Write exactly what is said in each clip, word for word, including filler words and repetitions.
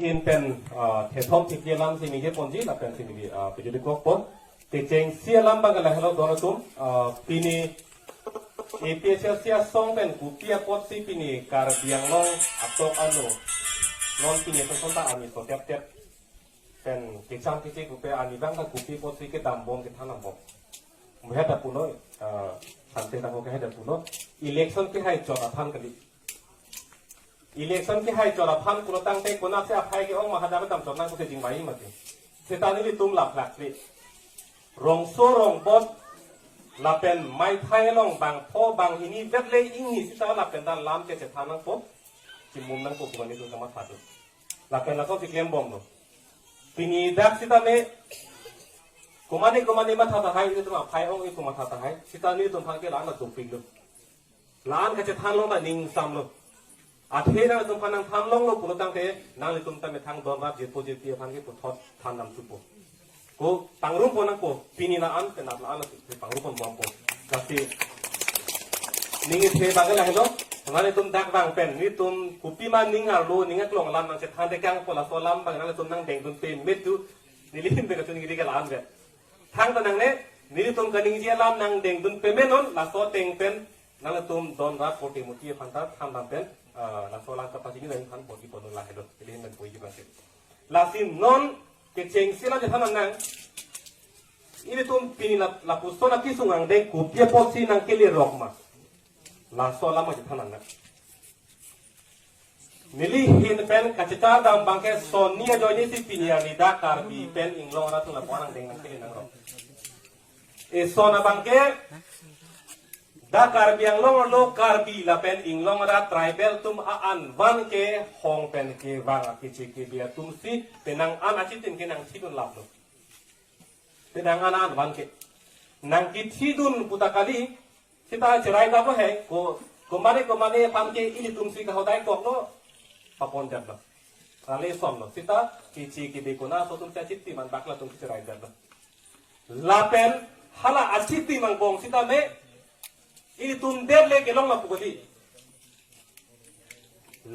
Ahin pen, ah, thethom thipli alam si ningje ponji lapen si neli, ah, pejuli kokpon. Kechengsi alam abang lahelo don atum, ah, pini A P H L C asong pen kopi apotsi pini Karbi Anglong atok ano non pini asong ta arni so tep tep pen kecham keche kopi arni abang ta kopi apotsi kedam bom kethan bom. Muhet apuno, ah, sante tangko kehet apuno. Election kehai chot aphan kali. Election kehai chot aphan pulo tangte konatsi aphai ke-ong ma hadak dam chot nang pusi jingbai mati. Seta nelitum laplak le. Rongso rongbot lapen maithai along bangpho banghini vet le ingni seta lapen ta lam kechethan nangpo. Chimum nangpo pu nelitum kamatha do. Lapen laso si klem bomlo. Pini dak seta me komane komane matha tahai, nelitum aphai ong-e pu matha tahai. Seta nelitum aphan ke la-an dopiklo. La-an kachethan long ta ning samlo. Athe nangtum aphan nangthan longlo pulo tangte nanglitum ta methang don rat jirpo jirpi aphan ke puthot than dam thupo. Ko pangrum pon nangpo, pini la-an penap la-an la pangrum pon bompo. Lasi ning ithe abang lahelo, nanglitum dak bang pen nelitum kopi ma ning arlo ning aklong alam nangchethan tekangpo, laso alam abang nanglitum nangdengdun pame tu neli hin pen kachun neli ke la-an vet. Thangta nangne, nelitum kaningje alam nangdengdun pame non, laso ateng pen nanglitum don rat korte muti aphan ta than dam pen, ah, laso alam kapachini nangphan bor-i pon lahelo, neli hin pen bor-i pon. Lasi non kechengsi alam chethan nang, ilitum pini la, lapuson akesung angdeng kopi apotsi nangkele rok ma. Laso alam chethan nang. Neli hin pen kachechar dam abang ke sonni ajoine si pini arni dak Karbi pen inglong arat atum lapu-an angdeng nangkele nangrok. Eson abang ke dak Karbi Anglong arlo Karbi lapen inglong arat tribal atum a-an van kehong pen kevang akeche kebe atum si penang an achitim ke nangthidun laplo. Penang an an van ke nangkethidun puta kali, seta cherai daplo he, ko, komane komane aphan ke ilitum si kahodai koklo, papon detlo. Rale somlo, seta keche kebe kona aso atum si achitim anbak latum si cherai detlo. Lapen hala achitim angbong seta me, ilitum det le kelong lapu kali.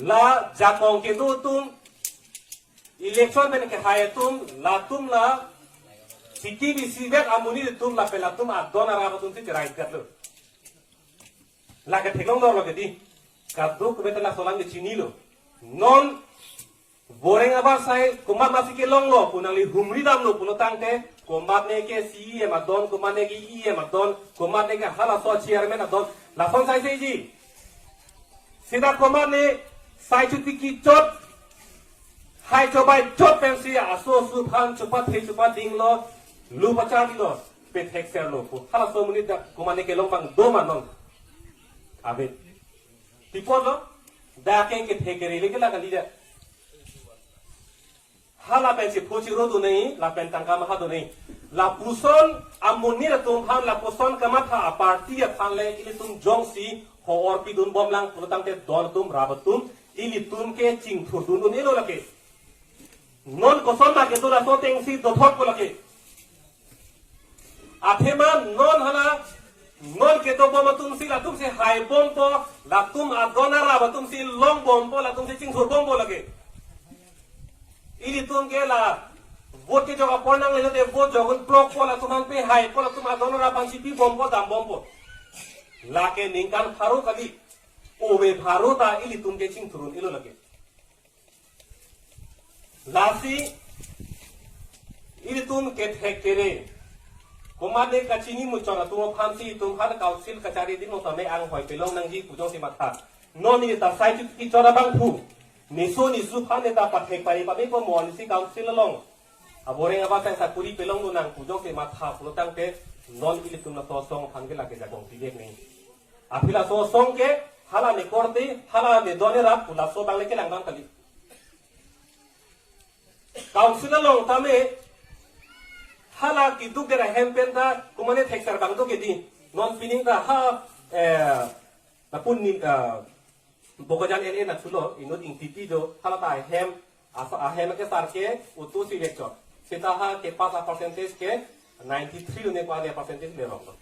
La jakong kedo atum, election pen kehai atum, latum la chiki bisi vet amonit atum lapen latum adon arap atum si cherai detlo. La ketheklong dorlo kedi. Kaduk vet laso alam kechinilo. Non Boreng abar sai komat masi kelonglo pu nangli humri damlo pulo tangte, komatne ke C E M adon, komatne ke E M adon, komatne ke halaso chairman adon, lason sai seji. Seta komatne sai chotiki chot, hai chobai chot pensi aso asu aphan chopathe chopadinglo, lu pacharlilo, pethekserlo pu. Halaso amonit dak komatne kelong abang do ma non? Ave. Pi apotlo, dak ke kethe kere le ke la kali dak. Hala pensi phu chiro do nai, lapen tangka maha do nai. Lapuson amonit atum aphan, lapuson kamatha aparty aphan le ilitum jongsi ho-or pidun bomlang pulo tangte don atum, rap atum, ilitum ke chingthurdun un-elo lake. Non koson ma kedo laso ateng si dothotpo lake. Athema non hala, non kedo bom atum si latum si hai bompo, latum adon arap atum si long bompo, latum si chingthur bompo lake. Ilitum ke la vote kejok apor nanglelo te vote jokun plokpo, latum aphan pehaipo, latum adon arap aphan si pi bompo, dam bompo. Lake ningkan pharo kali, ove pharo ta ilitum ke chingthur un-elo lake. Lasi ilitum kethek kere, komatne kachini muchot atum aphan si itum aphan council kachari adim along tame anghoi pelong nangji pu jongsi matha. Non neta sai chotiki chot abangphu, niso nisu aphan neta pathek pari pame po mo, nisi council along aboreng abar sai sakuri pelong do nang pu jongsi matha pulo tangte, non ilitum laso asong aphan ke lake jakong pivek nai. Aphi laso asong ke hala ne korte, hala ne don ne rap pu laso abang le kelang abang kali. Council along tame hala keduk det ahem pen ta komatne thekser abang do kedi. Non pining ta ha, eh, lapu ni, eh, Bokajan L A nathulo, inut Ingtipi do, hala ta ahem, asa ahem ke sar ke utu si vekchot. Seta ha kepass a-percentage ke ninety-three lo ne ko-an a-percentage le rong lo.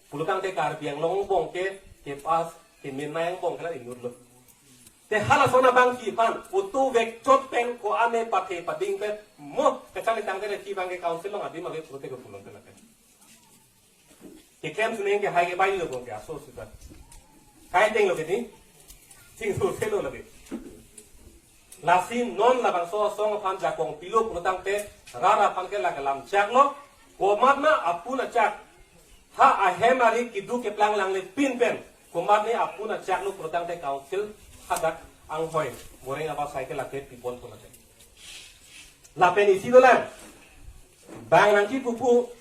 Pulo tangte Karbi Anglong angbong ke kepass kemenei angbong ke la inutlo. Te halason abangsi aphan auto vekchot pen ko-an ne pathe pading pen mo kacharli tangte le si abangke council along adim ave pulote kopulon te lapen. Keklem suning ke hai ke bai lo bong ke aso sudah. Kai teng lo ke ni. Sing so se lo lagi. Lasi non labangso asong aphan jakong pilo pulotangte rat aphan ke lake lamchak lo. Komat ma apun achak. Ha ahem ari kedo keplang langle pin pen. Komat ne apun achak lo pulotangte council hadak anghoi. Moreng apa cycle lake pipon pulotangte. Lapen isi dolang. Bang nangkipupu.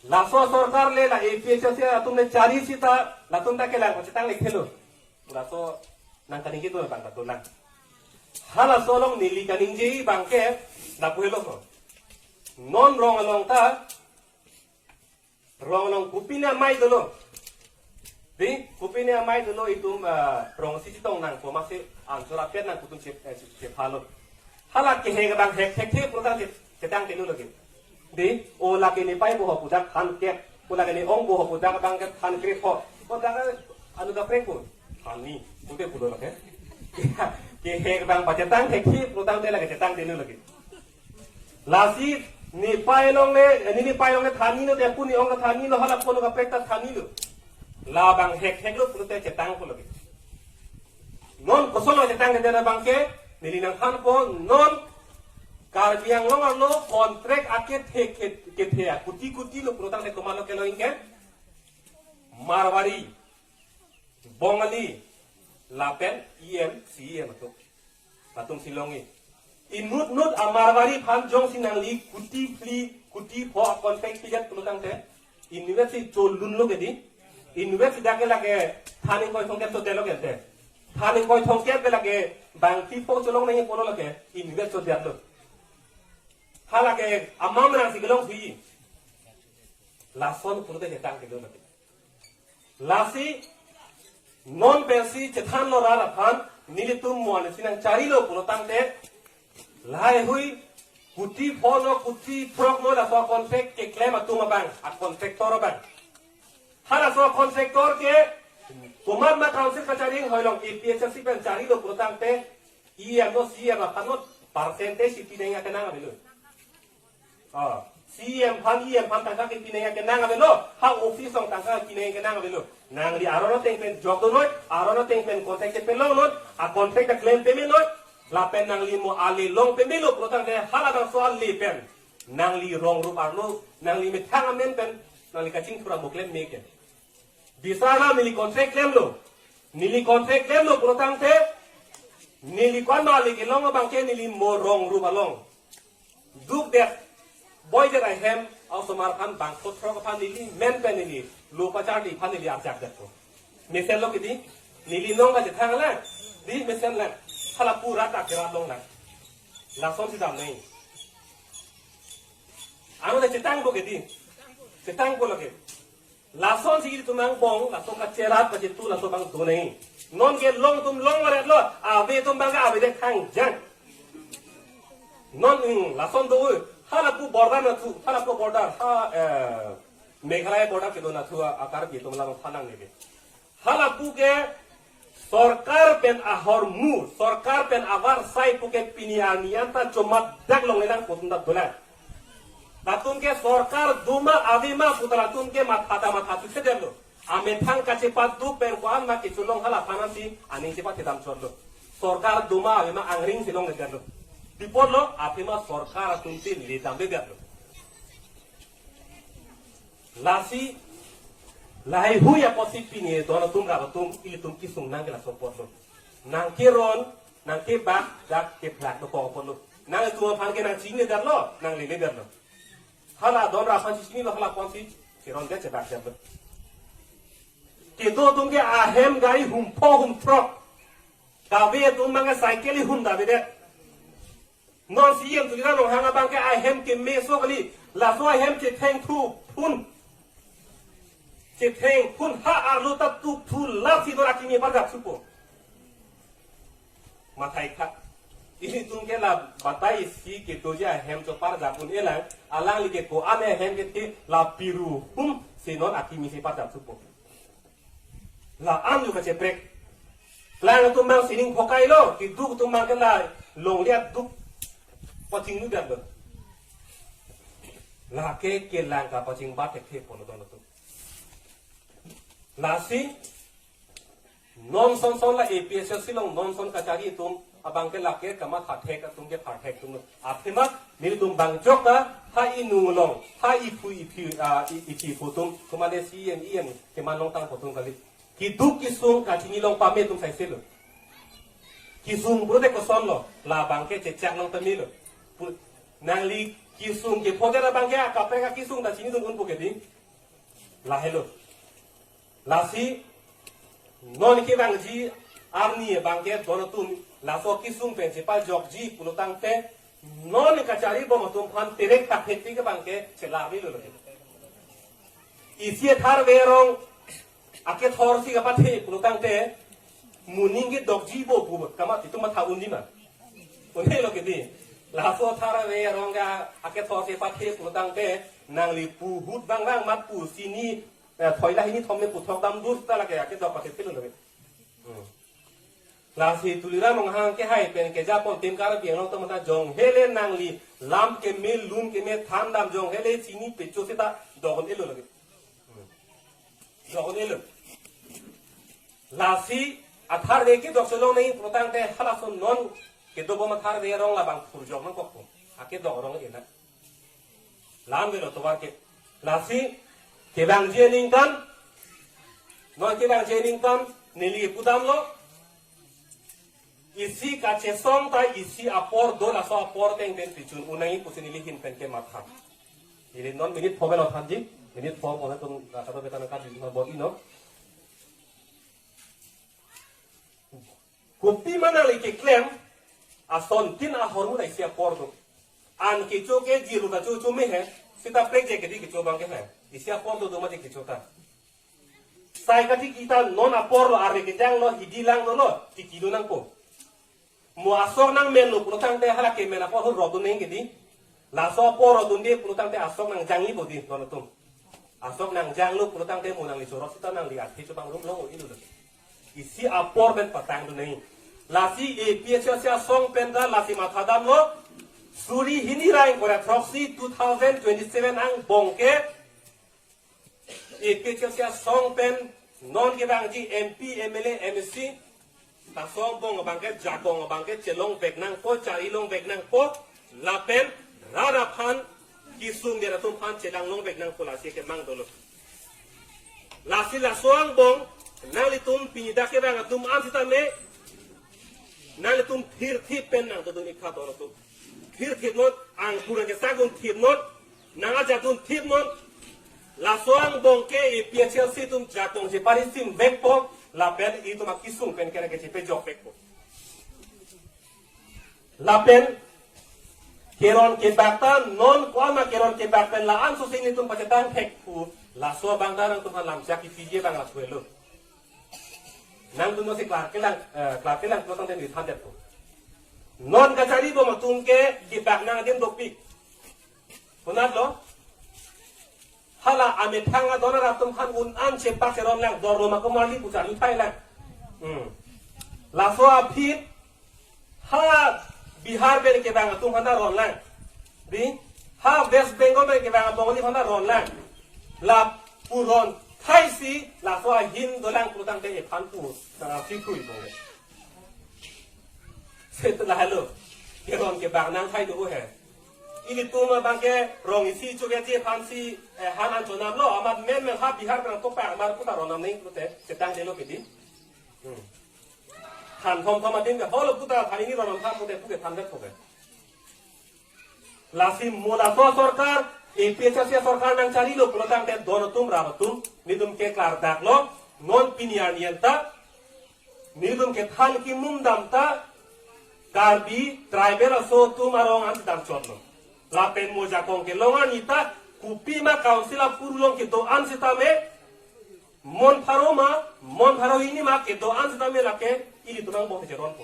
Laso sorkar le la A P H L C atum le chari sita latum ta kelang pachetang le khelo. Laso nangkaningje do bang ta dolang. Halaso along neli kaningje abangke lapu helo ko. Non rong along ta rong along kopine amei dolo. Di, kopine amei dolo itum, ah, rong si chetong nang, komatsi ansor apet nang kutum che, eh, che, chephalo. Hala kehek abang hek hek hek pulotang che, chetang tenu lagi. Di, o lake ne pai boho pudak than kep, o lake ne ong boho pudak abangke than krepho. Pudak anu kaprek pun. Thani, pute pulo lake. Kehek abang pachetang hek hek pulotangte lake chetang tenu lagi. Lasi ne pai along le, ne ne pai along le thani lo, te pu ne ong ta thani lo, hala kono kaprek ta thani lo. Labang hek hek lo pulote chetang pulo ke. Non koson lo chetang ke dena abangke, neli nangthanpo, non Karbi Anglong arlo contract akethe kethe kethe a kuti kuti lo pulotangte komat lo kelong ingke. Marwari, Bongali, lapen E M, C E M atum. Latum si longji. Inut nut amarwari aphan jongsi nangli kuti phli, kuti pho a contract pijet pulotangte. Inutvet si cholun lo ke di. Inutvet si dak ke lake than ingkoi thomkep so det lo ke te. Than ingkoi thomkep ke lake bangti pho cholong nangji pulo lake. Inutvet so det lo. Halake amam rang si kelong si. Lason pulote chetang kedo lake. Lasi non pensi chethan lo rat aphan nelitum mo ansi nangcharilo pulotangte laheihui kuti pho no kuti throk no laso contract keklem atum abang, a contractor abang. Halaso contractor ke komat ma council kachari anghoi along A P H L C pen charilo pulotangte E M no C E M aphan no percentage si pinangji akenang avelo. Oh, C E M aphan, E M aphan tangka kepinangji akenang avelo, ha office along tangka pinangji akenang avelo. Nangli aron ateng pen jok do noi, aron ateng pen contract pen long noi, a contract ta klem peme noi, lapen nangli mo ale long peme lo pulotangte halabangso ale pen. Nangli rong rup arlo, nangli methang amen pen, nangli kachingthur amo klem me ke. Bisar na neli contract klemlo. Neli contract klemlo pulotangte. Neli ko-an ma le kelong abangke neli mo rong rup along. Dukdet. Boidet ahem, osomar aphan bangso throk aphan neli men pen neli. Lo pacharli aphan neli arjak detpo. Mesen lo ke di. Neli nong kachethang lang. Di mesen lang. Hala pura tak kerat long lang. Lason si dam nai. Ano le chetangpo ke di. Chetangpo lake. Lason si ilitum angbong, laso kacherat kachetu, laso abang do nai. Non ke long atum long varet lo, ave atum abangke avedet khangjang. Non, mm, lason do, hala pu border nathu, hala pu border, ha, eh, Meghalaya border kedo nathu, a, a Karbi atum lang phanang nebe. Hala pu ke sorkar pen ahormu, sorkar pen avarsai pu ke pini arni anta chomat dak longle lang pu atum ta dolang. Latum ke sorkar do ma ave ma pu ta latum ke matha ta matha thusedetlo. Amethang kachepaduk pen ko-an ma kecholong hala aphan ansi aning chepathedam chotlo. Sorkar do ma ave ma angring si longledetlo. Pi apotlo, aphi ma sorkar atum tin ledamledetlo. Lasi laheihui apotsi pini don atum rat atum ilitum kesung nang ke laso apotlo. Nangkeron, nangkebak, dak keplak dokok apotlo. Nangtum aphan ke nangchiniledetlo, nangleledetlo. Hala don rat aphan si chinilo, hala apotsi kerondet chebakdetlo. Kedo atum ke ahem gari hum pho hum throk. Kave atum abangke cycle hum davedet. Non C E M Tuliram Ronghang abangke ahem kemeso kali. Laso ahem chethengthu phun. Chetheng phun ha arlo ta tukthu lasi non akimi parjap supo. Mathai kha. Ilitum ke la batai isi kedoji ahem cho parjap un-e lang. Alangli ke ko-an ahem kethe la piru hum si non akimi si parjap supo. La-an yo kacheprek. Lang atum abang sining phokai lo, keduk atum abang ke la longle aduk pachinglu dak lo. Lake kelang kapachingbat thekthe pon don atum. Lasi non son son la A P H L C along non son kachari atum abang ke lake kamatha thek atum ke pharthek atum lo. Athema nelitum bang jok ta ha inung along, ha iphu iphi, ah, i- iphi phu atum, komane C E M, E M keman longtang phu atum kali. Keduk kesung kachini along pame atum saise lo. Kesung pulote koson lo, labang ke chechak along tame lo. Pu- nangli kesung kephodet abang ke akaprek akesung ta chinidun un pu ke ding. Lahelo. Lasi non kevangji arni abang ke don atum laso kesung pen chepajokji pulotangte non kachari bom atum aphan terek thakthek abang ke chelarni lo. Isi Tharve arong akethor si kapathe pulotangte moning kedokji bo pu kamatha itum matha un-e ma? Un-e lo ke ding. Laso Tharve arong ke akethor si pathe pulotangte nangli pu ahut bang bang mat pu sini, eh, thoi la hini thom me puthok dam dur ta lake akedok pathe pilo lo ke. Hmm. Lasi Tuliram Ronghang kehai pen kejapon Team Karbi Anglong atum ta jong hele nangli lam keme lun keme than dam jong hele chini pecho seta dok un-e lo lake. Hmm. Dok un-e lo. Lasi Tharve kedok chelong nangji pulotangte halaso non kedo bom Tharve arong labang phurjok nangkok po. Akedok arong ena. La-an avelo tovar ke. Lasi kevangji aningkan, non kevangji aningkan neli pudamlo. Isi kachesong ta isi apor do, laso apor teng pen pichun un nangji pusi neli ahin pen kematha. Neli non minute pho avelo thanji, minute pho pon atum kado betan kadi ma bot ino. Kopima nangli keklem, asontin ahormu ta isi apor do. An kecho ke jiru ta chocho me he, seta prek je kedi kecho abang ke he. Isi apor do do ma je kecho ta. Sai kati kita non apor lo, are kejang lo, hidi lang lo lo, tiki lo nangpo. Mo asok nangmen lo pulotangte hala kemen apor ahut rot un nangji kedi. Laso apor rot un-e pulotangte asok nangjangji bo ding don atum. Asok nangjang lo pulotangte mo nangli chorot seta nangli athe chobang rum long un-e lo. Isi apor pen patang dun nangji. Lasi A P H L C asong pen ta lasi matha damlo. Suri hini ra ingkoi ra throksi two thousand twenty-seven angbong ke A P H L C asong pen non kevangji M P, M L A, M A C, ta asong angbong abang ke jakong abang ke chelong vek nangpo, chari long vek nangpo, lapen rat aphan kesung der atum aphan chelang long vek nangpo, lasi kemang dolo. Lasi laso angbong nanglitum pini dak kevang atum an sitame nanglitum thirthip pen nangdodun ik tha don atum. Thirthip non, angkur angkesak dunthip non, nang ajat dunthip non. Laso angbong ke A P H L C atum jakong cheparisim vekpo, lapen itum akesung pen kena kechepejok vekpo. Lapen keron kebak ta non koan ma keron kebak pen la-an sose nelitum pachetang thek pu, laso abang ta nangtum aphan lamchak kipiji abang lapu lo. Nangtum no si klar kelang, eh, klar kelang pulotangte neli thandetpo. Non kachari bom atum ke kebak nang adim dopik. Konat lo? Hala amethang adon arat atum aphan un-an chepak cheron lang, dor lo ma komarli pu charli thai lang. Hmm. Laso aphi ha Bihar pen kevang atum aphan ta ron lang. Di, ha West Bengal pen kevang abong ni aphan ta ron lang. Lapu ron thaisi laso ahin dolang pulotangte ephan pu tara si thui bong. Seta lahelo. Keron kebak nang thai do he. Ilitum abang ke rong isi chok ya je aphan si, eh, han an chonam lo, amat men men ha Bihar pen tokpa amat puta ronam nangji pulote chetangdelo kedi. Hmm. Than thom thom adim ke holo puta than ini ronam tha pulote puke than det puke. Lasi mo laso sorkar, A P H L C sorkar nangcharilo pulotangte don atum rat atum, nelitum ke klardak lo, non pini arni an ta, nelitum kethan kimum dam ta, Karbi tribal aso atum arong an dam chot lo. Lapen mo jakong kelong arni ta, kopima council apor along kedo-an sitame, mon pharo ma, mon pharo hini ma kedo-an sitame lake ilitum angbong cheronpo.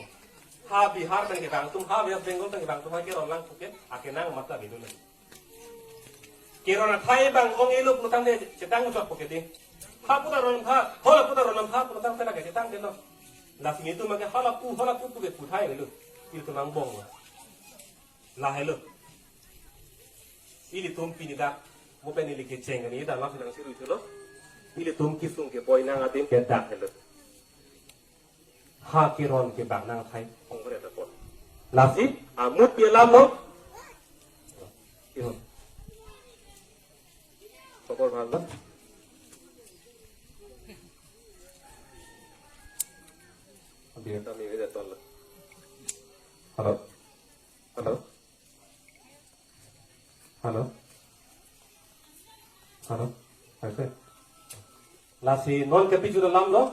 Ha Bihar pen kevang atum, ha West Bengal pen kevang atum, ha keron lang puke, akenang mat ta bidun lagi. Keron athai abang ong-elo pulotangte chetang chotpo kedi. Ha puta ron ha, hol puta ron ha pulotangte lake chetangdelo. Lasi nelitum abangke halapu, halapu pu ke puthai lo. Ilitum angbong lo. Lahelo. Ilitum pini dak, mo pen ili kecheng kani dak lapu nangcherui thulo. Ilitum kesung keboi nang adim ke dak helo. Ha keron kebak nang thai ongkore ta pon. Lasi, amut pi alam lo. Ihon. Khobor bhal na? Abhi kami veja tol. Hello. Hello. Hello. Hello. Aise. Lasi non ke piju alam lo.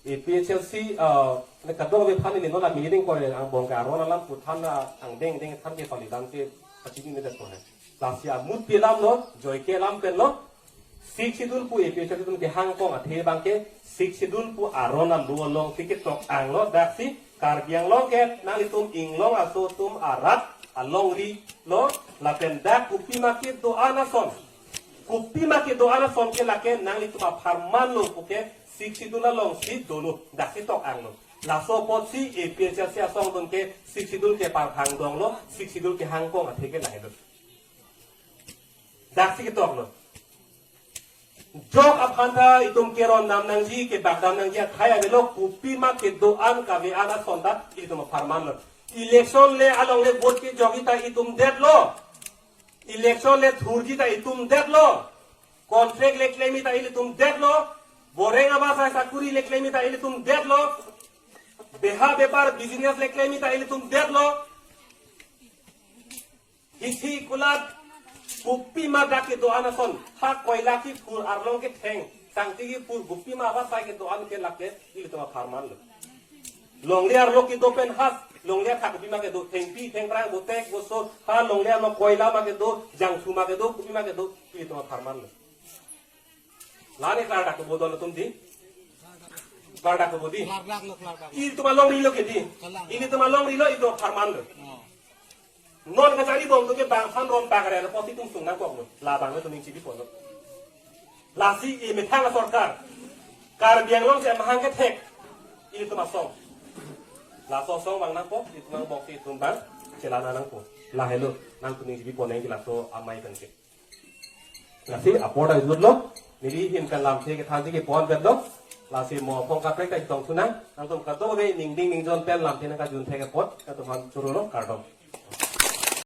A P H L C, uh, ne kadokave aphan ili non a meeting ko angbong ke aron alam pu than, uh, angdeng deng than ke palidan ke pachini ne det ko he. Lasi amut pi alam lo, joike alam pen lo. Sixth Schedule pu A P H L C atum kehang kong athe abangke Sixth Schedule pu aron alo along si ketok-ang lo, daksi Karbi Anglong ke nanglitum inglong aso atum arat alongri lo, lapen dak kopima kedo-an ason. Kopima kedo-an ason ke lake nanglitum apharman lo puke Sixth Schedule along si dolo, daksi tok-ang lo. Laso apotsi A P H L C asong atum ke Sixth Schedule ke parphang dong lo, Sixth Schedule kehang kong athe ke lahelo. Daksi ketok lo. Jok aphan ta itum keron dam nangji, kebak dam nangji athai avelo, kopima kedo-an kave-an ason ta itum apharman lo. Election le along le vote kejokji ta itum det lo. Election le thurji ta itum det lo. Contract le klemji ta ilitum det lo. Boreng abasai sakuri le klemji ta ilitum det lo. Beha bepar business le klemji ta ilitum det lo. Hithi kulat, kopima dak kedo-an ason, ha koila kiphur arlong ketheng, sangti kiphur, kopima abasai kedo-an ke lake ilitum apharman lo. Longle arlo kedo pen has, longle athak kopima kedo, thengpi, thengphrang, botek, boso, ha longle arlo koila ma kedo, jangthu ma kedo, kopima kedo, ilitum apharman lo. Lani klardak kebo don atum di. Klardak kebo di. Klardak lo, klardak lo. Ilitum alongri lo ke di. Kalang. Ilitum alongri lo, ilitum apharman lo. Oh. Non kachari bom atum ke bang san ron bang kare lo, posi tum sung nangkok lo. Labang lo tum ning chibi pon lo. Lasi emethang asorkar. Karbi Anglong si amahang kethek. Ilitum asong. Laso asong bang nangpo, ilitum angbong si itum bang chelana nangpo. Lahelo, nangtum ning chibi pon nangji laso amei pen ke. Lasi apor ta jut lo, neli ahin pen lamthe kethanji kepon vet lo, lasi mo aphong kaprek ta chetong thu nang, nangtum kadokave ningding ningjon pen lamthe nangkajun thek apot, nangtum aphan choro lo, kardom.